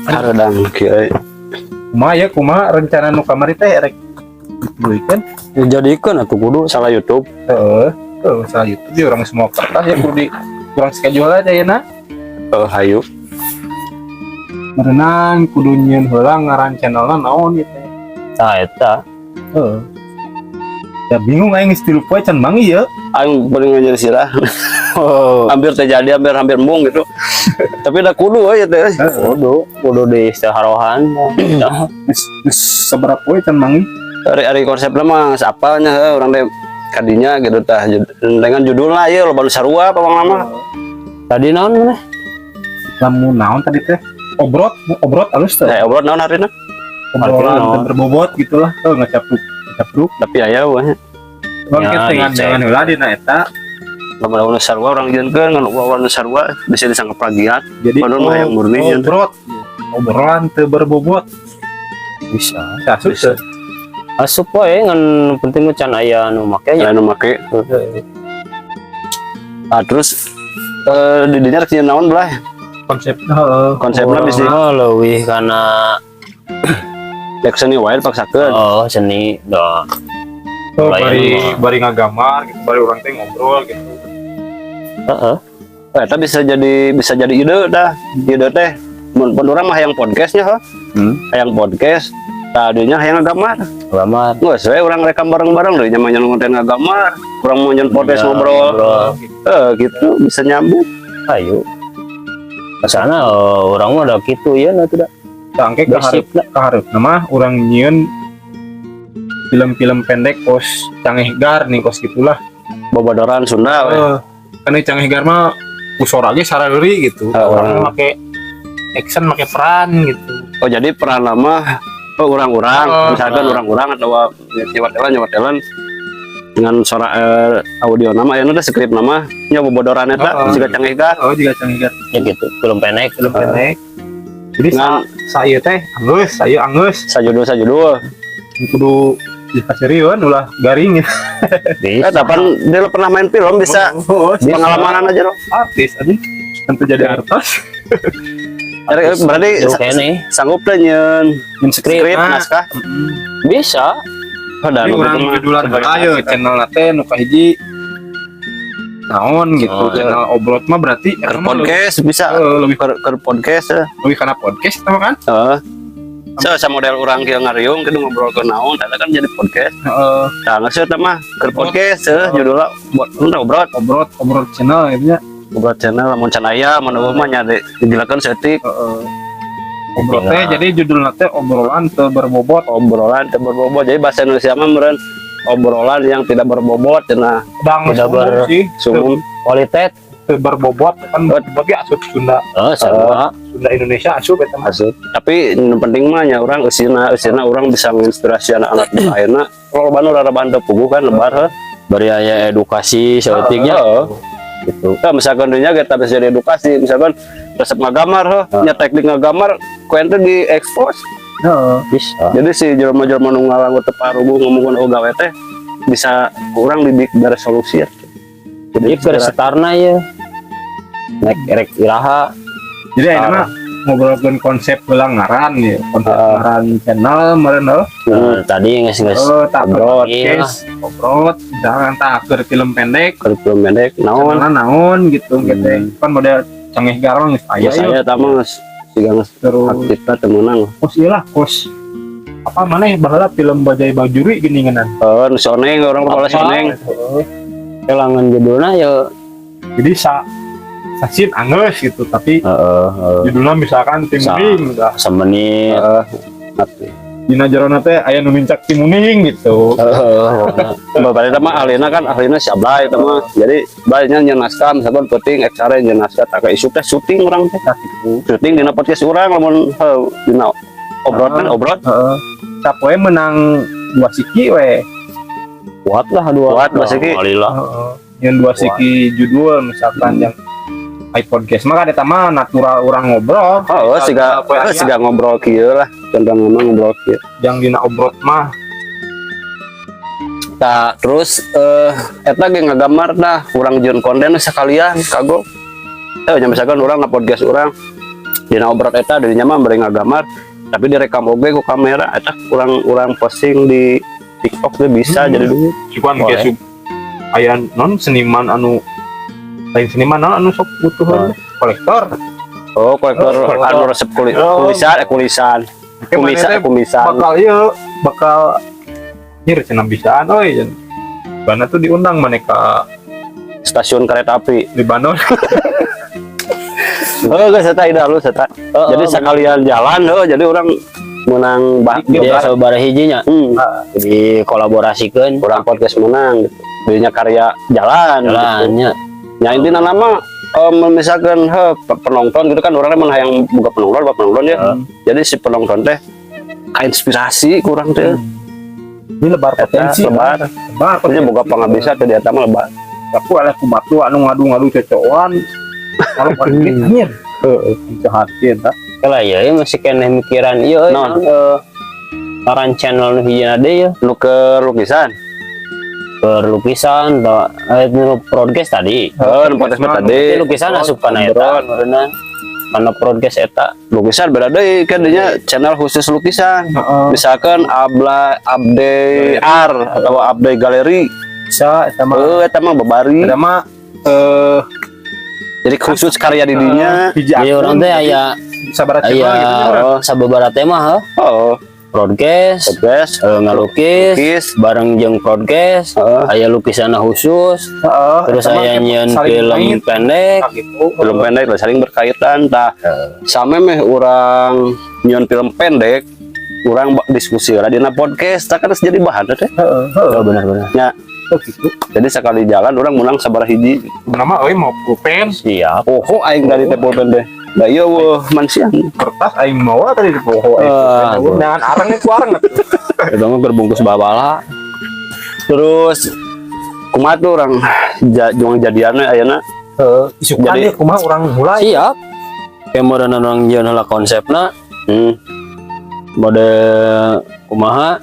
Hareudang kieu. Kumaha ya, kumaha rencana nu kamari teh rek dikeun? Dijadikeun atuh, kudu salah YouTube. Heeh. Heeh, salah YouTube di urang semua kertas ya, kudu di kurang schedule aja ya na. Oh, hayu. Meureunan kudu nyieun heula ngaran channelna naon gitu. Tah, eta. Heeh. Ya bingung aing, geus 3 poe can manggih ya. Aing paling ngajar sirah. Oh, Hampir terjadi, hampir hampir embung gitu. Tapi dah kudu we teh. Kudu kudu di istiharohan. Geus geus sabaraha poe can manggih. Ari ari konsepna mah geus apalnya heuh urang teh kadinya gitu tah, dengan judulna ieu loba nu sarua pamang lama. Tadi naon maneh? Lamun naon tadi teh? Obrot, obrot alus teh. Eh, obrol naon harina? Obrolan naon? teu berbobot gitulah. Oh, ngacapruk, ngacapruk. Tapi aya we. Bang Ya, dengan dicek. Jangan heula dina eta. Lamun nu sarua urang jieunkeun, ngan urang nu sarua bisa disangka plagiat. Jadi Padahal mah yang murni nya. Obrot. Obrolan teu berbobot. Bisa. Asup Bisa. teu. Asup we, ngan penting mah can aya nu make nya. Aya nu make. Ah, terus di dinya rek nyieun naon belah? Konsep, heeh. Konsepna bisa Oh, leuwih kana rek seni wae dipaksakeun. Oh, seni dah. Oh, Lain bari mah. Bari ngagambar gitu, bari urang teh ngobrol gitu. Heeh. Oh, eta bisa jadi ide dah. Ide teh mun pun urang mah hayang podcastnya heuh. Hayang podcast, tadinya hayang ngagambar. Gambar. Geus we urang rekam bareng-bareng deui nya, nyen konten ngagambar, urang mau nyen podcast Ya, ngobrol. Ngobrol. Eh, gitu bisa nyambung. Ayo. Kesana oh, urang mah udah gitu ya nah tidak. Tangke kaharep Basic lah. Kaharep nama urang nyieun film-film pendek kos Cangehgar nih, kos gitulah. Bobodoran Sunda we. Eh, kan ini Cangehgar mah ku sora ge sarareuri gitu. Heeh. Urang mah make action, make peran gitu. Oh, jadi peran lama oh, orang-orang Oh, misalkan orang-orang atau nyewa talent, nyewa talent dengan suara, audio nama ya udah skrip nama nya bobodoran eta Oh. siga Cangehgar. Oh, juga Cangehgar. Ya gitu, film pendek. Film pendek. Jadi Ngan- saya teh anggeus, saya anggeus. Sajudul sajudul. Kudu dikasirieun ulah garing gitu. Eh, Bisa. kapan dia pernah main film bisa Oh, pengalaman aja loh. Artis aja. Tentu jadi artis. Berarti Jauh kene. sanggup deh nyeun Nyen skrip nah. naskah. Bisa. Oh, dan Jadi urang itu mah judulan sebagai ayo channel teh nu kahiji naon gitu. Oh, iya. Channel obrot mah berarti ke eta mah lebih, podcast bisa. Lebih ke podcast ya. Lebih karena podcast eta mah kan. Heeh. So, sama model urang kieu ngariung kieu ngobrol ke naon, tadi kan jadi podcast. Heeh. Nah, geus eta mah ke podcast heuh judulna buat entah obrot. Obrot, obrot channel gitu nya. Obrot channel lamun can aya mun euweuh mah nya dijilakeun saeutik. Heeh. Obrot teh jadi judulna teh obrolan teu berbobot. Obrolan teu berbobot. Jadi bahasa Indonesia mah meureun obrolan yang tidak berbobot cenah. Dang Tidak sih sumum. Kualitas. Teu berbobot kan berbobot ge asup Sunda. Oh, sarua. Sunda Indonesia asup eta mah. Asup. Tapi yang penting mah nya urang eusina eusina urang bisa menginspirasi anak-anak muda ayeuna. Kalau loba nu raraban teu puguh kan lebar heuh. Bari aya edukasi saeutiknya Heeh. gitu. Nah, misalkan dunia kita bisa jadi edukasi, misalkan resep ngagamar heuh, nya teknik ngagamar ku ente di expose. Heeh. Bisa. Jadi si jelema-jelema nu ngalangu teu paruguh ngomongkeun oh gawe teh bisa kurang didik dari solusi ya. Jadi keur setarna ya. Nek erek iraha. Jadi ayeuna mah ngobrolkeun konsep heula ngaran ya, konsep ngaran channel meureun heuh. Nah, tadi geus geus Oh, tak obrot. Podcast, obrot, jangan tak keur film pendek, Kalau film pendek naon? naon naon gitu gitu. Kan model Cangehgar geus aya Ya saya tah mah geus siga geus terus aktif lah teu meunang. Kos ieu lah, kos apa mana baheula film Bajai Bajuri gini ngeunaan. Oh, nu si Oneng, orang kepala si Oneng. Kelangan judulna ya. Jadi sa sasin anggeus gitu, tapi Heeh, heeh. judulnya misalkan Tim Muning dah. Semenit. Heeh. Ngerti. Dina jerona teh aya nu nincak timuning gitu. Heeh. Bapak eta mah ahlina kan, ahlina si Ablay eta mah. Jadi Blaynya nyeun naskah misalkan penting XR nyeun naskah tak isuk teh syuting urang teh. Nah, gitu. Syuting dina podcast urang lamun heuh dina obrot kan obrot. Heeh. Sapoe menang dua siki we. Kuat lah dua. Kuat, dua siki. Alhamdulillah. Heeh. Yang dua siki judul misalkan yang i podcast mah kan eta mah natural orang ngobrol. Oh, siga Poe aya. Siga ngobrol kieu lah. Contoh ngomong ngobrol kieu. Yang dina obrot mah. Tah, terus eta ge ngagambar dah, urang jieun konten sekalian kagok. Nya misalkan urang na podcast urang dina obrol eta dirinya mah bari ngagambar, tapi direkam oge ku kamera eta, urang urang posting di TikTok tuh bisa jadi duit. Cuman Boleh. kayak aya non seniman anu lain seniman non anu sok butuh kolektor. Oh, kolektor. Oh, kolektor. Anu resep Oh. kulisan, kulisan. Oke, Kumisan, maneh teh kumisan. Bakal ieu bakal nyir cenah bisaan euy. Bana tuh diundang maneh ka Stasiun kereta api. Libanon. Oh, geus eta ide halus eta. Jadi sekalian jalan heuh, jadi urang menang bah. Jadi sabaraha hijinya dikolaborasikeun. Urang podcast menang gitu. Dirinya karya jalan gitu. Jalannya. Ya, intinya nama misalkan he, penonton gitu kan, orangnya mun hayang buka penonton, buka penonton ya. Jadi si penonton teh inspirasi kurang teh. Ini lebar Eta, potensi. Lebar. Lebar. Pokoknya boga pangabisa teh di eta mah lebar. Aku ada ku batu anu ngadu-ngadu cocokan. Kalau duit anjir. Heeh. Hati eta. Kalau ya ieu masih keneh mikiran ieu euy, Naon? naon, ngaran channel nu hijina deui ya. Nu ke lukisan. Keur lukisan atau nu podcast tadi. Heeh, nu podcast mah tadi. Tapi lukisan asup kana eta meureunna. Kana podcast eta. Lukisan beda deui kan, dinya channel khusus lukisan. Heeh. Misalkan Abla Abde Ar atau Abde Galeri. Bisa eta mah. Heuh, eta mah babari. Eta mah Jadi khusus karya di dinya. Hiji Jadi akun, urang teh aya sabaraha aya channel gitu nya, Oh. sababaraha tema heuh. Oh, Podcast, podcast, ngalukis, lukis. Bareng jeung podcast, aya lukisan khusus, Heeh, terus eta mah aya nyieun saling film main, pendek. gitu. Film pendek lah saling berkaitan tah. Sampe meh urang nyieun film pendek, urang diskusi lah dina podcast tah, kan geus jadi bahan teh. Heeh, heeh. Oh, benar-benar. Ya, Oh, gitu. jadi sekali jalan urang menang sabaraha hiji. Nama euy mau pulpen, Siap. Oh, aing dari teh pulpen teh. Da ieu weuh mansian. Kertas aing mawa tadi di poho aing. Ah, Pulpen. Jangan arangnya ku arang atuh. Itu mah berbungkus babala. Terus kumaha tuh urang juang jadianna ayeuna? Heeh, isukan Jadi- dia kumaha urang mulai. Siap. Kayak modern urang nyieun heula konsepna, mode kumaha,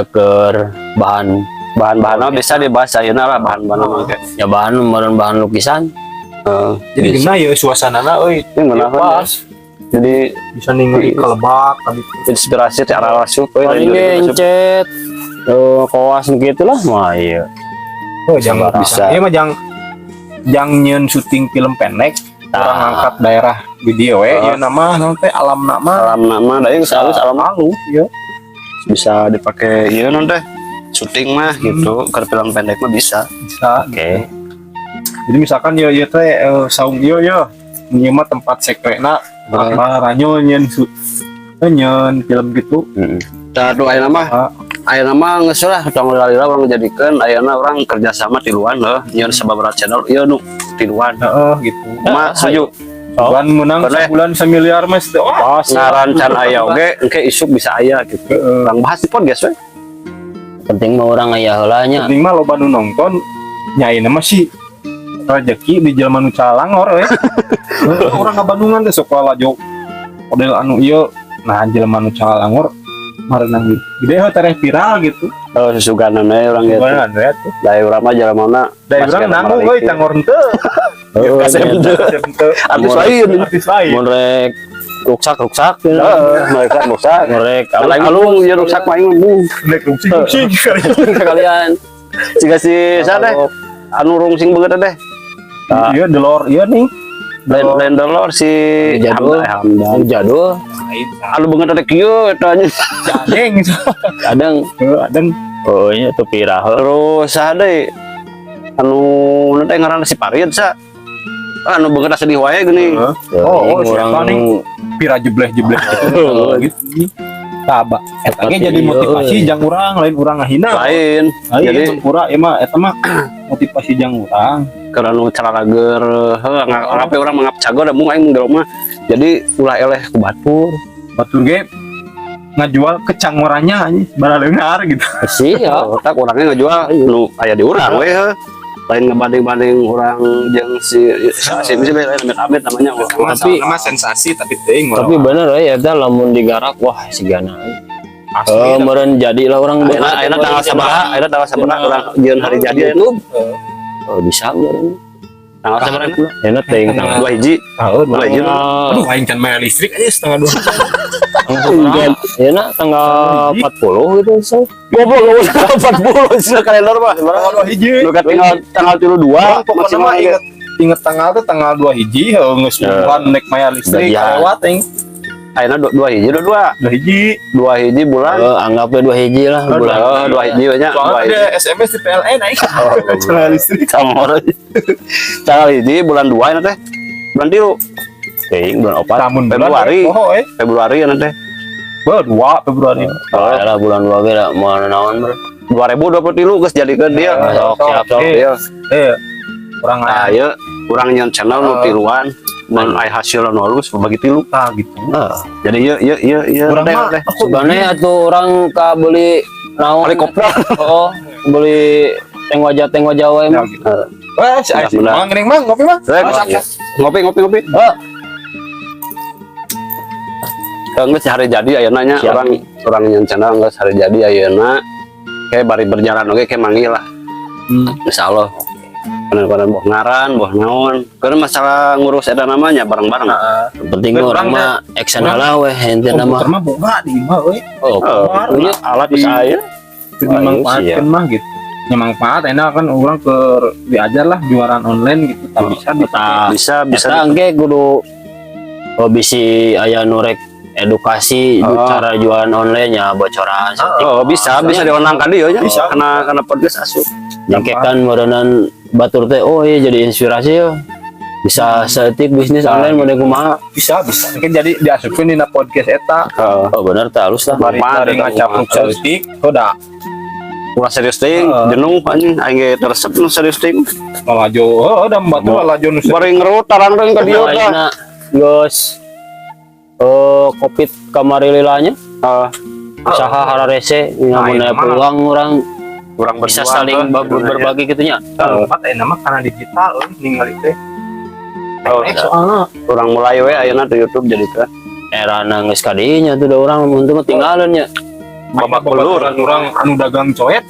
keur bahan. Bahan-bahan mah bisa dibahas ayeuna lah, bahan-bahan mah kayak. Ya, bahan modern bahan lukisan. Jadi gimana ya suasanana euy? Ini ngeunah Pas jadi bisa ningali ke lebak tadi. Inspirasi ti arah asup euy. Paling ge encet koas nu kitu lah mah ieu. Oh, jangan Bisa. bisa. Iya mah jangan jangan nyieun syuting film pendek, urang ngangkat daerah video we, ieu nama naon teh alam nama. Alam nama da ieu halus alam. Malu ieu. Bisa dipakai ieu non teh syuting mah gitu, ke film pendek mah bisa. Bisa. Oke. Jadi misalkan ieu ieu teh saung ieu ieu ieu mah tempat sekretna uh. Nyieun nyieun film gitu. Tah tuh ayeuna mah ayeuna mah geus lah, tong lila urang jadikeun ayeuna urang kerjasama tiluan heuh, nyieun sababaraha channel ieu nu tiluan. Heeh gitu. Mah setuju? Bulan menang Boleh. sebulan semiliar mas teh. Wah. Pas. Ngaran can aya oge engke isuk bisa aya gitu. Heeh. Urang bahas di podcast we. Penting mah urang aya heula nya. Penting mah loba nu nonton nyaina mah sih rezeki di jelema nu calangor we. Urang ka Bandungan teh sok lalajo model anu ieu, nah jelema nu calangor marenang gitu. Gede heuh tereh viral gitu. Oh, susuganan we urang gitu. Gimana ya tuh? Da urang mah jalamana Da urang nanggung euy cangor henteu. Heeh, Kasep nya. henteu. Kasep henteu. Artis lain. Artis lain. Mun rek ruksak ruksak gitu. Heeh, mereka rusak. Mun rek Alung alung ya rusak mah aing mah. Rek rungsing rungsing. sekalian. Siga si sa teh anu rungsing beungeut teh. Iya delor iya nih. Lain lain delor si Jadul. Hamdan. Jadul. Anu beungeut teh kieu eta nya. Adeng. Kadang Heeh, adeng. oh iya tuh pirah. Terus saha deui? Anu nu teh ngaranna si Farid sa. Anu beungeut sedih wae geuning. Heeh. Oh, siapa nih? Pira jebleh-jebleh gitu. Taba. Eta ge jadi motivasi jang urang, lain urang ngahina. Lain. Lain. Jadi urang ieu mah eta mah motivasi jang urang. Karena nu cararager heuh ngape urang mangap cagor da mung aing mah. Jadi ulah eleh ku batur. Batur ge ngajual kecangorannya anjing baraleungar gitu. Siap. Oh, tak urangnya ngajual nu aya di urang we heuh. Lain ngebanding-banding urang jeung si si si si amit-amit namanya. Tapi- nama sensasi tapi teuing. Tapi bener euy eta lamun digarap wah sigana euy. Asli. Eh meureun jadi lah urang. Ayeuna ayeuna tanggal sabaraha? Ayeuna tanggal sabaraha urang jeung hari jadi ayeuna? YouTube. Oh, bisa meureun. Tanggal sabaraha? Enak teuing tanggal. 2 hiji. Heeh, 2 hiji. Aduh, aing can bayar listrik aja 1.30. Tanggal ya tanggal 40 gitu so. Goblok, goblok, 40 sih kalender mah. Tanggal 2 hiji. Lu kan tinggal tanggal 32 Urang pokoknya maksimal mah ge. Inget inget tanggal tuh tanggal 2 hiji, heuh, geus bulan nek bayar listrik Gajian. lewat aing. Ayeuna 2 hiji, 2 2. 2 hiji. 2 hiji bulan. Eh, anggapnya 2 hiji lah bulan. Oh, 2 hiji we nya. Soalnya 2 hiji. ada SMS di PLN aing. Can listrik. Sama orang. Tanggal 1 bulan 2 ini teh. Bulan 3. Teuing bulan 4. Lamun bulan Februari. Oh, eh. Februari ya teh. Bah, 2 Februari. Oh, lah bulan 2 ge lah mau naon ber. 2023 geus jadikeun dia. Sok, siap, sok. Iya. Eh, urang Nah, aya ieu urang nyeun channel nu tiluan, mun aya hasil nu halus bagi tilu. Tah gitu. Heeh. Jadi ieu ieu ieu ieu Urang teh mah teh. Sugane atuh urang ka beli naon? Helikopter. Oh, beli teng wajah wae Ya, mah. gitu. Wah, si aing Benar. mang geuning mang ngopi mang. Rek, iya. ngopi ngopi ngopi. Oh, Geus hari jadi ayeuna nya. Siap. Urang urang nyeun channel geus hari jadi ayeuna. Kayak bari berjalan oge kayak manggil lah. Insyaallah. Bener-bener boh ngaran, boh naon. Karena masalah ngurus eta namanya bareng-bareng. Heeh. Penting mah urang mah action heula weh intina mah. Komputer mah boga di imah euy. Oh, Oh, punya alat bisa aya. Itu Oh, iya dimanfaatkeun mah gitu. Ya manfaat enak kan orang ke diajar lah jualan online gitu. Tak bisa di Tah, Bisa bisa. eta engke kudu, oh, bisi aya nu rek edukasi cara jualan online nya bocoran saeutik. Oh, bisa bisa diundang ka dieu nya. Bisa. Karena karena podcast asup. Jangke kan meureunan batur teh, oh iya, jadi inspirasi yo. Bisa saeutik bisnis online model kumaha. Bisa bisa. Mungkin jadi diasupkeun dina podcast eta. Heeh. Oh, bener tah, halus lah. Bari Manfaat bari eta ngacapruk kumaha. saeutik, udah. Ulah serius ting, jenuh anjing aing ge resep nu serius ting. Lalajo, oh, udah batu lalajo nu Bari ngerut tarang deung ka dieu tah. Ayeuna geus Covid kamari lilanya Heeh. usaha hararese Nah, lamun iya aya mah. peluang urang Urang bisa berdua, saling heuh, berbagi gitu nya. Tempat enak mah karena digital euy ningali teh. Oh, Soalnya urang mulai we ayeuna di YouTube jadi teh. Era geus ka dinya tuh da urang mun teu mah tinggalan nya. Babak belur. Babaturan urang anu dagang coet.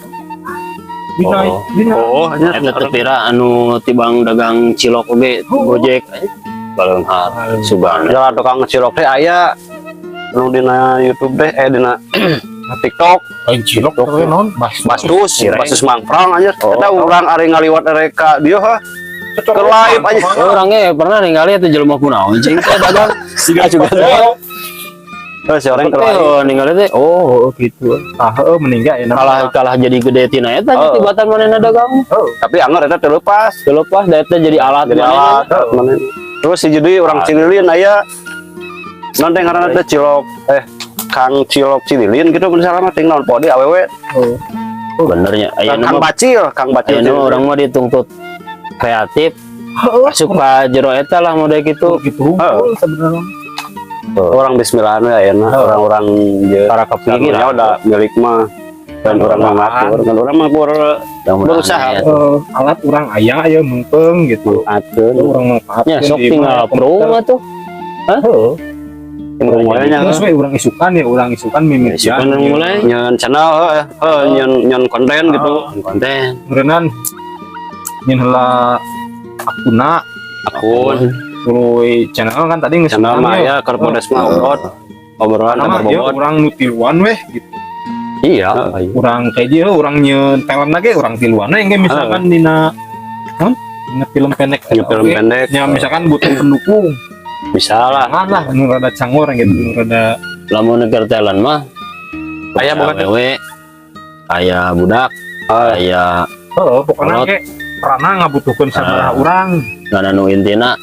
Dina Oh. dina. Oh, nya. Eta teu pira anu tibang dagang cilok oge Gojek baleunghar subana. Jalan tukang cilok teh aya nu dina YouTube teh, eh, dina TikTok. Lain cilok teh naon? Bas. Bastus. Cireng. Bastus mangprang anjir. Oh. Eta urang ari ngaliwat erek ka dieu hah. Ke live aja. Oh, orangnya pernah ningali itu jelema kunaon cing teh dagang. Siga juga. Oh, si orang ke Teh live. oh, ningali teh oh, oh gitu. Ah, heuh meninggal ya. Kalah kalah jadi gede tina eta Oh. tibatan manehna dagang. Tapi anger eta teu lepas. Teu lepas da eta jadi alat Jadi manehna. alat manehna. Terus si jadi orang Cililin aya naon teh ngaranna teh, cilok, eh, Kang Cilok Cililin gitu misalnya mah ting naon podi awewe. Benernya aya Kang mah Bacil, Kang Bacil. aya urang mah dituntut kreatif asup ka jero eta lah model gitu. Gitu hungkul sebenarnya. Orang bismillah we ayeuna orang-orang je Para kepikir ya udah milik mah dan orang mah ngatur kan orang mah berusaha. ya. Eh, alat urang aya aya mungpeung gitu. Manfaatkeun. Urang manfaatkeun Ya sok di tinggal imah, pro komputer. mah tuh. Heuh. Mulai nya. Terus we urang isukan ya, urang isukan mimitian. Isukan mulai. Nyeun channel heuh heuh, nyeun nyeun konten gitu. Konten. Meureunan nyeun heula akuna Akun. tuluy channel kan tadi geus Channel mah ya keur podcast mah upload obrolan Nama ya berbobot. urang nu tiluan weh gitu. Iya. Urang kayak dia urang nyeun talent ge urang tiluan we engke misalkan dina naon? Dina film pendek. Nyeun film Oke. pendek. Ya misalkan butuh pendukung, bisa lah. jangan lah nu rada cangor gitu, nu rada Lamun negara talent mah Aya bukan? awewe, aya budak, aya heeh pokoknya Kolot. ge perana ngabutuhkeun sabaraha urang. Ngan anu intina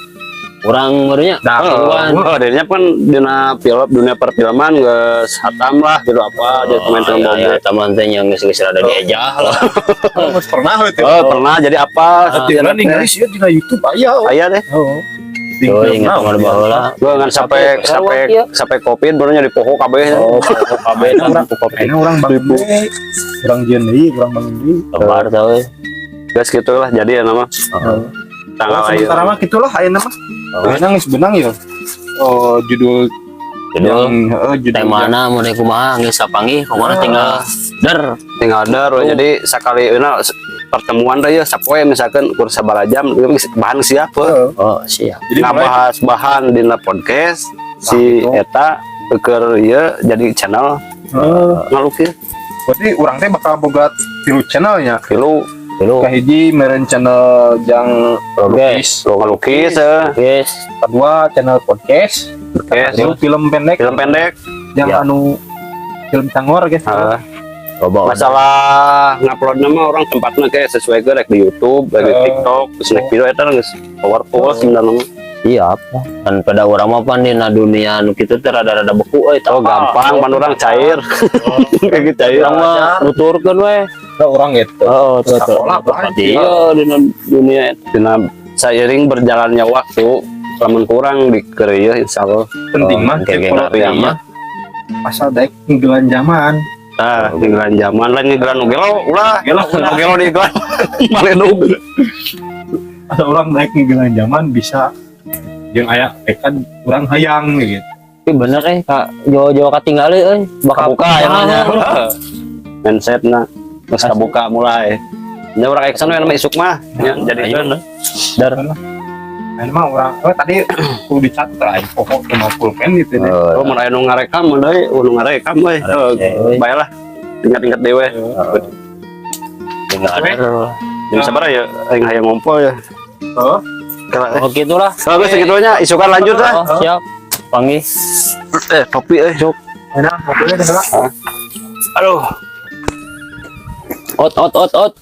urang barunya Dah, tiluan. Oh, dirinya kan dina film dunia perfilman geus hatam lah gitu apa jadi pemain film Oh, iya, bobot. teman teh yang geus geus rada diejah lah. Geus pernah we teh. Oh, pernah jadi apa? Tiluan ningali sih dina YouTube aya. Aya deh. Heeh. Oh, ingat teman baheula. Gua ngan sampai sampai Iya. sampai Covid baru nyari poho kabeh. Oh, kabeh Urang kopi. Kayaknya urang bangun deui. Urang jieun deui, urang bangun deui. Lebar tau euy. Guys gitu lah jadi ya nama. Tanggal Oh, ayo. sementara mah gitulah ayeuna mah. Ayeuna geus benang ya. Oh, judul Judul yang heeh, judul temana mun kumaha geus sapanggih kumaha tinggal der. Tinggal der we. Jadi sakali euna Pertemuan teh ya sapoe, misalkan kur sabaraha jam geus bahan siap. Heeh. Oh, siap. Jadi mulai Ngabahas bahan dina podcast si Nah, gitu. eta keur ieu jadi channel ngalukis. Berarti urang teh bakal boga tilu channelnya. Tilu. Dulu. Kahiji meren channel jang lukis, Ngalukis eh. Guys, kedua channel podcast, Podcast. tilu film pendek, Film pendek. Yang anu film cangor guys. Heeh. Coba. Masalah ngupload nama urang tempatnya kayak sesuai ke rek di YouTube, rek di TikTok, terus naik video eta geus powerful sebenarnya. Siap. Kan pada urang mah pan dina dunia nu kitu teh rada-rada beku euy. Oh, gampang, pan urang cair. Kayak gitu cair. Urang mah nuturkeun we. Nah, urang gitu. Oh, tuh tuh. Sekolah, belajar. Iya, dina dunia eta. Dina seiring berjalannya waktu, lamun kurang di keur insyaallah. Penting mah Oke, cek kolot ngerti. mah asal daek ngegelan zaman. Nah, ngegelan zaman lain ngegelan nu gelo ulah. Gelo. Nu gelo di gelan. Maledug. Asal urang daek ngegelan zaman bisa jeung aya kan urang hayang gitu. Tapi bener eh kak Jawa-Jawa katinggali euy. Bakal Kabuka yang nanya. Mindsetna geus kabuka mulai. Nya urang action we nama isuk mah nya jadi Ayo. kan. Dar. Ini mah urang oh, tadi kudu dicatat lah pokok cuma pulpen gitu deh. Oh, mun aya nu ngarekam mun deui, nu ngarekam euy. Euy. Bae lah. Ingat-ingat dewe. Tinggal ada. Jam sabaraha ya aing hayang ngompol ya. Oh. Kela. Oh, gitulah. Oh, geus sakitu nya, isukan lanjut lah. Oh, siap. Panggil. Eh, topi euy. Enak, mobilnya dah lah. Aduh. Ot ot ot ot.